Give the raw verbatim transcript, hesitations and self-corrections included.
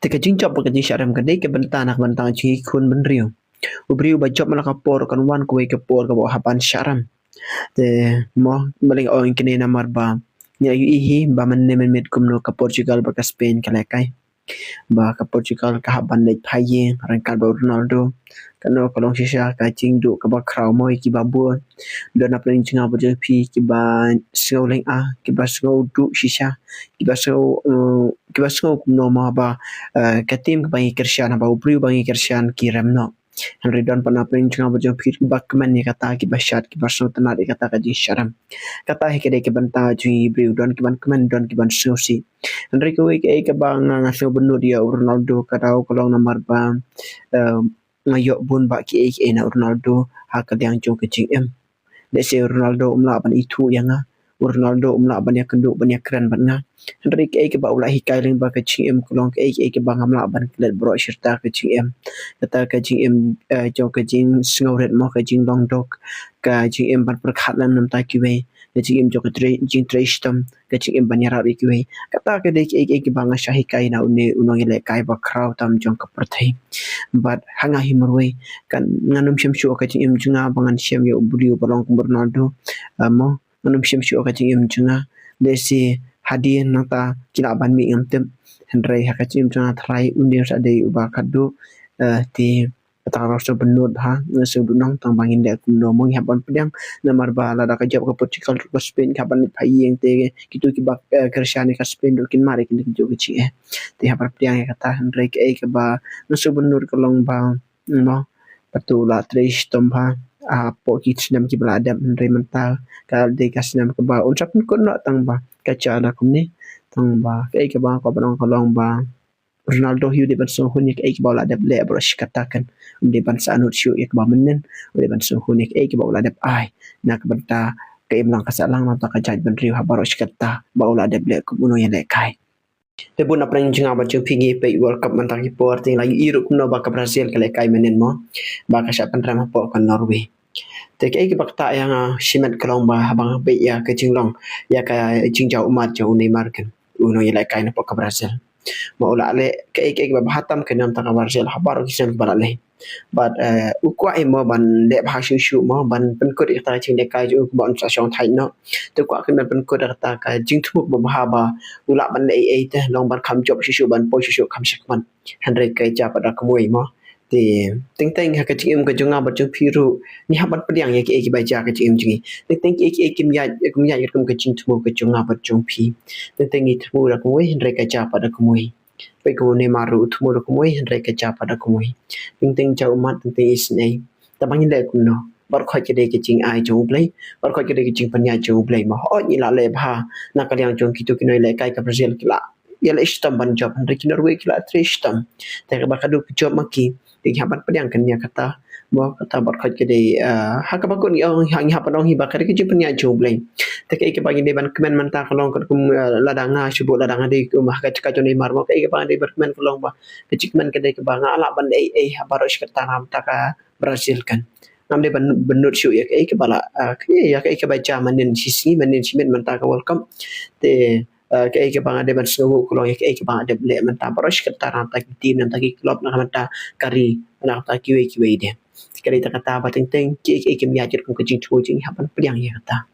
Te ka jingjop bad ka jingshah rem ka dei ka bynta na ka bynta jong ngi ki khun bynriew. U briew ba jop man la ka por kan wan kawei ka por kaba u hap ban shah rem. Te mo, balei nga ong kane namar ba ngi la ïohi hi ba mynne mynmiet kumno ka Portugal bad ka Spain ka lehkai. Ba ka Portugal ka hap ban leit phai ïing ryngkat bad u Ronaldo. Kano ka long shisha ka jingduh kaba khraw mo ïa kiba bun. Don na pdeng jong nga bad jong phi kiba sngew lynga, kiba sngew duh shisha, kiba sngew, eh, kiba sngew kumno mo ba, eh, ka tim kaba ngi kyrshan, ba u briew ba ngi kyrshan ki rem noh. Hynrei don pat na pdeng jong nga bad jong phi kiba kmen ïa kata, kiba shad, kiba sngewtynnat ïa kata ka jingshah rem. Kata hi ka dei ka bynta jong ngi briew, don kiban kmen, don kiban sngewsih. Hynrei kawei kaei kaba nga, nga sngewbynnud ïa u Ronaldo ka daw ka long namar ba, eh, nga ïoh bun bah kiei kiei na u Ronaldo ha ka liang jong ka jingim. Lehse u Ronaldo um lah ban ithuh ïa nga, u Ronaldo um lah ban ïakynduh ban ïakren bad nga. Hynrei kaei kaba u la hikai lyngba ka jingim ka long kaei kaei kaba ngam lah ban klet baroh shi katta ka jingim. Kata ka jingim, eh, jong ka jingsngewrit mo, ka jinglong duk, ka jingim ban pyrkhat lem na bynta kiwei, ka jingim jong ka trei, jingtrei shitom, ka jingim ban ïarap ïa kiwei. Kata ka dei kaei kaei kaba nga shah hikai na une u nongïalehkai ba khraw tam jong ka pyrthei. Bad ha nga hi marwei, kan ngan ym shem shuh ka jingim jong nga ba ngan shem ïa u briew ba long kum u Ronaldo. Ah, mo, ngan ym shem shuh ka jingim jong nga. Lehse hadien nangta ki lah ban mih ngam tip. Hynrei ha ka jingim jong nga tharai une u sa dei uba khatduh, eh, te kata ka long sngewbynnud ha, nga sngewdon nang tang ba ngin leh kumno mo, ngi hap ban pdiang namar ba lada ka jop ka Portugal ruh ka Spain ki hap ban leit phai ïing, te kito kiba, eh, kyrshan ïa ka Spain ruh kin mad ïa kine ki jong ka jingeh. Te hap ban pdiang ïa kata. Hynrei kaei kaba nga sngewbynnud ka long ba, mo, ba u la trei shitom bha hapoh ki snem kiba la dep, hynrei mynta ka dei ka snem kaba un sa pynkut noh tang ba ka jia da kumne. Tang ba kaei kaba nga kwah ban ong ka long ba Ronaldo hi u dei ban sngewhun ïa kaei kaba u la dep leh baroh shi katta, kan. Um dei ban sahnud shuh ïa kaba mynnin, u dei ban sngewhun ïa kaei kaba u la dep ai na ka bynta ka imlang ka sahlang, na ka bynta ka jaitbynriew ha baroh shi katta ba u la dep leh kum u nongïalehkai. Te bun na pdeng jong nga bad jong phi ngi peit World Cup mynta ki por, te ngi la ïohi ruh kumno ba ka Brazil ka lehkai mynnin mo, ba ka shah pynrem hapoh ka Norway. Te kaei kaba ktah ïa nga shimet ka long ba haba nga peit ïa ka jinglong, ïa ka jingjaw ummat jong u Neymar, kan, u nongïalehkai napoh ka Brazil. Mo, u la leh kaei kaei kaba bha tam, kan, na bynta ka Brazil ha baroh ki snem kiba la leit. Bad, eh, u kwah hi mo ban leh bha shuh shuh mo, ban pynkut ïa kata ka jinglehkai jong u kaba un sa shong thait noh. Te u kwah, kan, ban pynkut ïa kata ka jingthmu kaba bha ba u lah ban leh ei ei, te long ban kham jop shuh shuh, ban poi shuh shuh kham shakhmat. Hynrei ka jia pat da kumwei mo. Te teng teng ha ka jingim ka jong nga bad jong phi ruh ngi hap ban pdiang ïa kiei kiba jia ha ka jingim jong ngi. Teng teng kiei kiei kim ïaid, kim ïaid katkum ka jingthmu ka jong nga bad jong phi. Teng teng ngi thmu da kumwei hynrei ka jia pat da kumwei. Peit kum u Neymar ruh u thmu da kumwei hynrei ka jia pat da kumwei. Teng teng jaw ummat, teng teng isynei. Te ba ngin leh kumno? Baroh khoit ka dei ka jingai jong U Blei, baroh khoit ka dei ka jingpynïaid jong U Blei mo. Hooid ngi la leh bha na ka liang jong kito ki nongïalehkai, ka Brazil ki la ïaleh shitom ban jop, hynrei ki Norway ki la trei shitom. Te kaba khatduh ka jop ma ki, te ngi hap ban pdiang kane ïa kata. Mo, kata baroh khoit ka dei, eh, ha kaba kut ngi ong, ngi hap ban ong hi ba ka dei ka jingpynïaid jong U Blei. Te kaei kaba ngi dei ban kmen mynta ka long katkum, eh, lada nga shu buh, lada nga dei kum ha ka jaka jong u Neymar mo, kaei kaba nga dei ban kmen ka long ba ka jingkmen ka dei kaba nga lah ban ei ei ha baroh shi katta na bynta ka Brazil, kan. Ngam dei ban, ban nud shuh ïa kaei kaba la, ah, kaei, ïa kaei kaba jia mynnin shi sngi, mynnin shi miet mynta ka World Cup. Te, ah, kaei kaba nga dei ban sngewnguh ka long ïa kaei kaba nga dep leh mynta baroh shi katta na bynta ki team, na bynta ki club, na bynta ka ri, na bynta kiwei kiwei de. Te ka dei tang kata ba teng teng kiei kiei kim ïaid katkum ka jingthmu jong ngi, hap ban pdiang ïa kata.